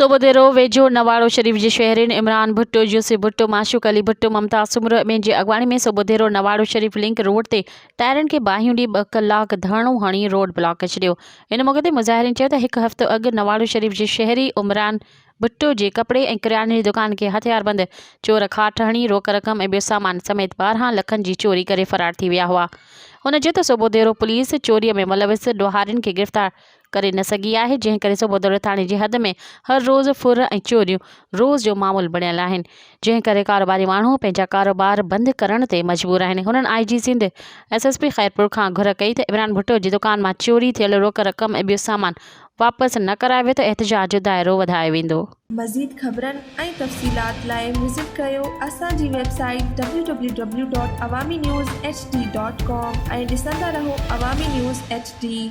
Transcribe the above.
سوڀوديرو ويجهو نواڙو شريف جي شهرين عمران ڀٽو، يوسف ڀٽو، معشوق علي ڀٽو، ممتاز سومرو ۽ ٻين جي اڳواڻي ۾ سوڀوديرو نواڙو شريف لنڪ روڊ تي ٽائرن کي باهيون ڏئي ٻه ڪلاڪ ڌرڻو هڻي روڊ بلاڪ ڪري ڇڏيو. ان موقعي تي مظاهرين چيو ته هڪ هفتو اڳ نواڙو شريف جي شهري عمران ڀٽو جي ڪپڙي ۽ ڪرياني جي دڪان کي هٿياربند چور کاٺ هڻي روڪ رقم ۽ ٻيو سامان سميت 12 لکن جي چوري ڪري فرار ٿي ويا هئا. هن چيو ته سوڀوديرو پوليس چوري ۾ ملوث ڏوهارين کي گرفتار ڪري نه سگهي آهي، جنهن ڪري سوڀودڙو ٿاڻي جي حد ۾ هر روز ڦر ۽ چوريون روز جو معمول بڻيل آهن، جنهن ڪري ڪاروباري ماڻهو پنهنجا ڪاروبار بند ڪرڻ تي مجبور آهن. هنن I G Sindh, S S P Khairpur کان گهر ڪئي ته عمران ڀٽو جي دڪان مان چوري ٿيل روڪ رقم ۽ ٻيو سامان واپس نه ڪرايو ويو ته احتجاج جو دائرو وڌايو ويندو. مزيد خبرن ۽ تفصيلات لاء وزٽ ڪريو اسان جي website W W W dot Awami news H D dot com ۽ ڏسندا رهو عوامي نيوز ايڇ ڊي.